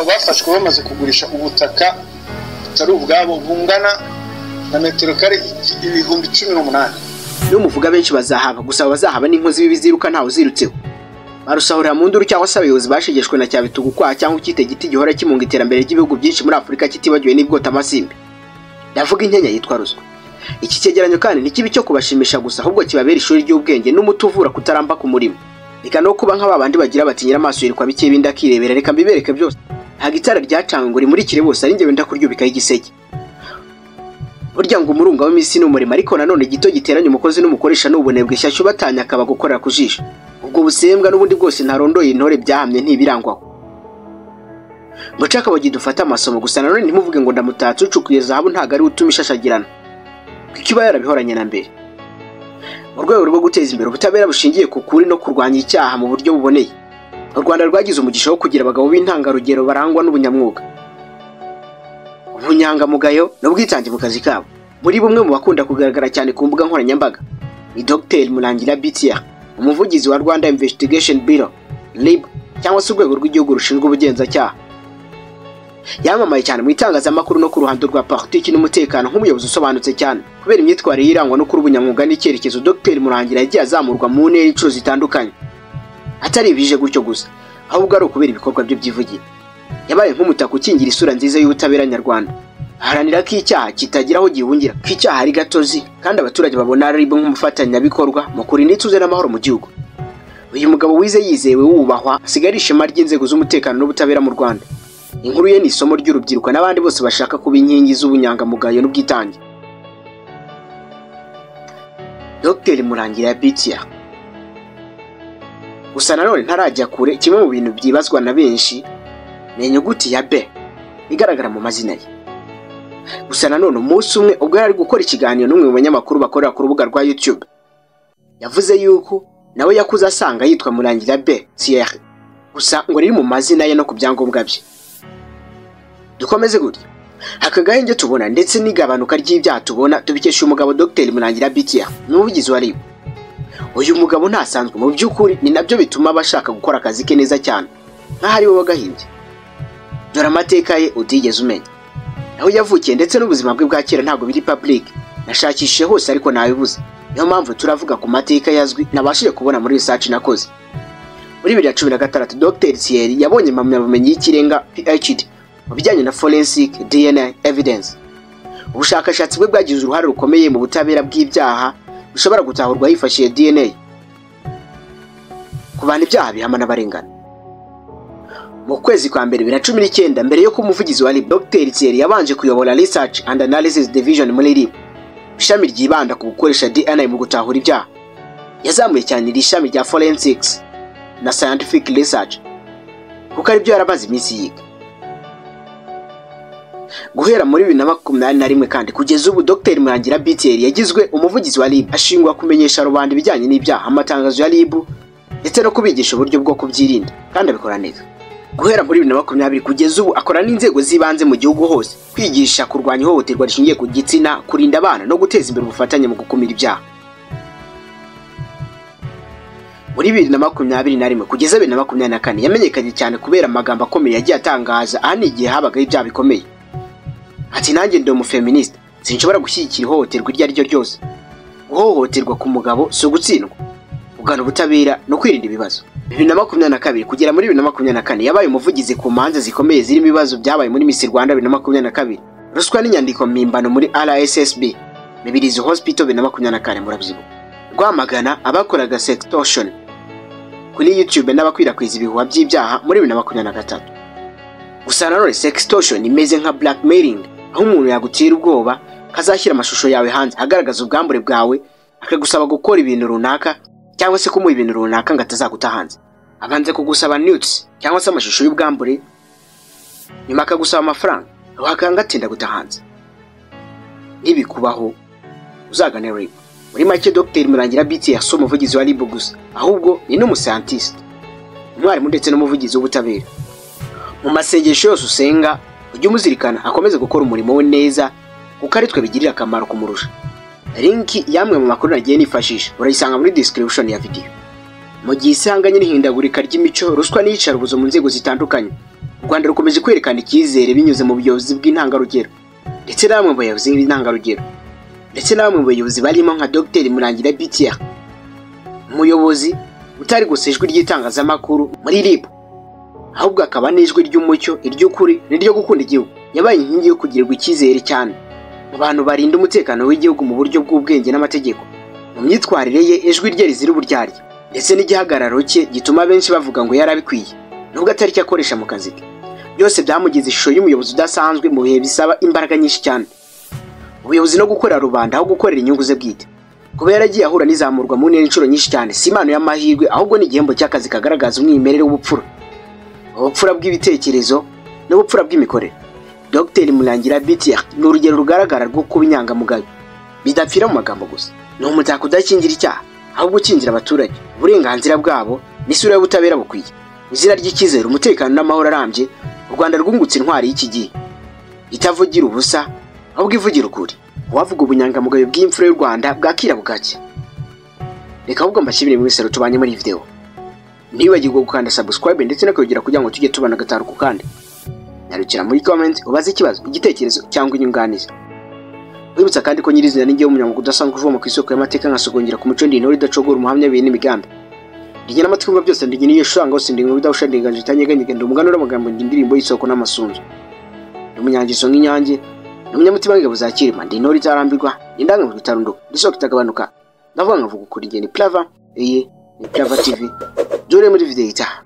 Bafashwe bamaze kugurisha ubutaka butari ubwabo bungana na metero kare 18,000. Numuvuga benshi bazahaba, gusa bazahaba n'inkozi bibi ziruka ntawe uzirutseho, barusahurira mu nduru, cyangwa se abayobozi bashegeshwe na cyabitugu kwaha, cyangwa ukite giti gihora kimunga iterambere ry'ibihugu byinshi muri Afurika, kitibagiwe n'ibwotamasimbi. Ndavuga inkenya yitwa ruswa. Iki cyegeranyo kandi ntikibe icyo kubashimisha gusa, ahubwo kibabera ishuri ry'ubwenge n'umuti uvura kutaramba ku murimo. Reka no kuba nk'aba bandi bagira bati: "Nyiramaso yirirwa bike ibindi akirebera." Reka mbibereke byose. Ntabwo itara ryacanywe ngo rimurikire bose, ari njye wenda kuryubikaho igiseke. Burya ngo umurunga w'iminsi ni umurimo, ariko nanone gito giteranya umukozi n'umukoresha ni ubunebwe. Shyashya ubatanya akaba gukorera ku jisho. Ubwo busembwa n'ubundi bwose ntarondoye, intore byahamye ntibirangwaho. Muce akabogi, dufate amasomo. Gusa nanone ntimuvuge ngo ndamutatse. Ucukuye zahabu ntabwo ari we utuma ishashagirana, kuko iba yarabihoranye na mbere. Mu rwego rwo guteza imbere ubutabera bushingiye ku kuri no kurwanya icyaha mu buryo buboneye, u Rwanda rwagize umugisha wo kugira abagabo b'intangarugero barangwa n'ubunyamwuga, ubunyangamugayo n'ubwitange mu kazi kabo. Muri bumwe mu bakunda kugaragara cyane ku mbuga nkoranyambaga ni Dr Murangira B. Thierry, umuvugizi wa Rwanda Investigation Bureau, RIB, cyangwa se urwego rw'igihugu rushinzwe ubugenzacyaha. Yamamaye cyane mu itangazamakuru no ku ruhando rwa politiki n'umutekano nk'umuyobozi usobanutse cyane. Kubera imyitwarire irangwa no kuri ubunyamwuga n'icyerekezo, Dr Murangira yagiye azamurwa mu ntera inshuro zitandukanye, atari ibije gutyo gusa, ahubwo ari ukubera ibikorwa bye byivugira. Yabaye nk'umutaka ukingira isura nziza y'ubutabera nyarwanda, aharanira ko icyaha kitagira aho gihungira, ko icyaha ari gatozi, kandi abaturage babona RIB nk'umufatanyabikorwa mu kurinda ituze n'amahoro mu gihugu. Uyu mugabo wize, yizewe, wubahwa, asigaye ari ishema ry'inzego z'umutekano n'ubutabera mu Rwanda. Inkuru ye ni isomo ry'urubyiruko n'abandi bose bashaka kuba inkingi z'ubunyangamugayo n'ubwitange. Dr Murangira B. Thierry. Gusa nanone ntarajya kure, kimwe mu bintu byibazwa na benshi ni inyuguti ya B igaragara mu mazina ye. Gusa nanone umunsi umwe ubwo yari ari gukora ikiganiro n'umwe mu banyamakuru bakorera ku rubuga rwa YouTube, yavuze yuko nawe yakuze asanga yitwa Murangira B Thierry, gusa ngo riri mu mazina ye no ku byangombwa bye. Dukomeze gutya. Aka gahenge tubona ndetse n'igabanuka ry'ibyaha tubona tubikesha umugabo Dr Murangira B. Thierry, umuvugizi wa RIB. Uyu mugabo ntasanzwe mu by'ukuri, ni nabyo bituma abashaka gukora akazi ke neza cyane nk'aho ari we wagahimbye. Dore amateka ye utigeze umenya. Aho yavukiye ndetse n'ubuzima bwe bwa kera ntabwo biri public. Nashakishije hose ariko nabibuze, niyo mpamvu turavuga ku mateka yazwi nabashije kubona muri research nakoze. Muri 2016 Dr Thierry yabonye impamyabumenyi y'ikirenga, PhD, mu bijyanye na forensic DNA evidence. Ubushakashatsi bwe bwagize uruhare rukomeye mu butabera bw'ibyaha bishobora gutahurwa hifashishije DNA ku bantu ibyaha bihama n'abarengana. Mu kwezi kwa mbere 2019, mbere yo kuba umuvugizi wa RIB, Dr Thierry yabanje kuyobora Research and Analysis Division muri RIB, ishami ryibanda ku gukoresha DNA mu gutahura ibyaha. Yazamuye cyane iri shami rya forensics na scientific research, kuko aribyo yaramaze iminsi yiga. Guhera muri 2021 kandi kugeza ubu, Dr Murangira B. Thierry yagizwe umuvugizi wa RIB, ashingwa kumenyesha rubanda ibijyanye n'ibyaha, amatangazo ya RIB, ndetse no kubigisha uburyo bwo kubyirinda, kandi abikora neza. Guhera muri 2020 kugeza ubu akora n'inzego z'ibanze mu gihugu hose, kwigisha kurwanya ihohoterwa rishingiye ku gitsina, kurinda abana no guteza imbere ubufatanye mu gukumira ibyaha. Muri 2021 kugeza 2024 yamenyekanye cyane kubera amagambo akomeye yagiye atangaza. Aha ni igihe habagaho ibyaha bikomeye. Ati: "Nanjye ndi umufeministe, sinshobora gushyigikira ihohoterwa iryo ari ryo ryose. Guhohoterwa ku mugabo si ugutsindwa, kugana ubutabera no kwirinda ibibazo." 2022 kugera muri 2024 yabaye umuvugizi ku manza zikomeye zirimo ibibazo byabaye muri Miss Rwanda 2022, ruswa n'inyandiko mpimbano muri RSSB, Mibirizi Hospital 2024, murabyibuka, Rwamagana, abakoraga sextortion kuri YouTube n'abakwirakwiza ibihuha by'ibyaha muri 2023. Gusa nanone sextortion imeze nka blackmailing, aho umuntu yagutera ubwoba kazashyira amashusho yawe hanze agaragaza ubwambure bwawe, akagusaba gukora ibintu runaka cyangwa se kumuha ibintu runaka ngo atazaguta hanze. Abanza kugusaba nudes cyangwa se amashusho y'ubwambure, nyuma akagusaba amafaranga, wakanga atinda guta hanze. Nibikubaho uzagane RIB. Muri make, Dr Murangira B. si umuvugizi wa RIB gusa, ahubwo ni n'umuscientist, umwarimu ndetse n'umuvugizi w'ubutabera. Mu masengesho yose usenga ujye umuzirikana, akomeze gukora umurimo we neza, kuko ari twe bigirira akamaro kumurusha. Link y'amwe mu makuru nagiye nifashisha urayisanga muri description ya video. Mu gihe isanganye n'ihindagurika ry'imico, ruswa n'iyicarubozo mu nzego zitandukanye, u Rwanda rukomeje kwerekana icyizere binyuze mu buyobozi bw'intangarugero ndetse na bamwe mu bayobozi b'intangarugero ndetse na bamwe mu bayobozi barimo nka Dr Murangira BTR, umuyobozi utari gusa ijwi ry'itangazamakuru muri RIB, ahubwo akaba n'ijwi ry'umucyo, iry'ukuri n'iryo gukunda igihugu. Yabaye inkingi yo kugirirwa icyizere cyane mu bantu barinda umutekano w'igihugu mu buryo bw'ubwenge n'amategeko. Mu myitwarire ye, ijwi rye rizira uburyarya ndetse n'igihagararo cye gituma benshi bavuga ngo yarabikwiye, nubwo atari cyo akoresha mu kazi ke. Byose byamugize ishusho y'umuyobozi udasanzwe mu bihe bisaba imbaraga nyinshi cyane, ubuyobozi no gukorera rubanda aho gukorera inyungu ze bwite. Kuba yaragiye ahura n'izamurwa mu ntera inshuro nyinshi cyane si impano y'amahirwe, ahubwo ni igihembo cy'akazi kagaragaza umwimerere w'ubupfura, ubupfura bw'ibitekerezo n'ubupfura bw'imikorere. Dr Murangira BTR ni urugero rugaragara rwo kuba inyangamugayo bidapfira mu magambo gusa. Ni umutako udakingira icyaha, ahubwo ukingira abaturage, uburenganzira bwabo n'isura y'ubutabera bukwiye. Izina ry'icyizere, umutekano n'amahoro arambye, u Rwanda rwungutse intwari y'iki gihe itavugira ubusa, ahubwo ivugira ukuri. Uwavuga ubunyangamugayo bw'imfura y'u Rwanda bwakira bugacya. Reka ahubwo mbashimire mwese tubanye muri iyi video. Ntiwibagirwe gukanda subscribe ndetse no kuyogera kugira ngo tujye tubana gatanu ku kandi. Nyarukira muri comment ubaze ikibazo, igitekerezo cyangwa inyunganizi. Wibutsa kandi ko nyirizina n'ingiye w'umunyamwuga udasanzwe uvoma ku isoko y'amateka, nkasogongera ku muco, ndi intore idacogora, umuhamya bihe n'imigambi. Ndi n'amatwi yumva byose, ndi niyo shushanga hose, ndi inkuru idahusha, ndi inganje itanyeganyega, ndi umuganura w'amagambo, ndi indirimbo y'isoko n'amasunzu. Ndi umunyangeso nk'inyange, ndi umunyamutima w'ingabo za Cyilima, ndi intore itarambirwa, ndi indangamirwa itarunduka, ndi isoko itagabanuka. Ndavuga nkavuga ukuri, njye ni Plava, iyi ni Plava TV. Dore muri video itaha.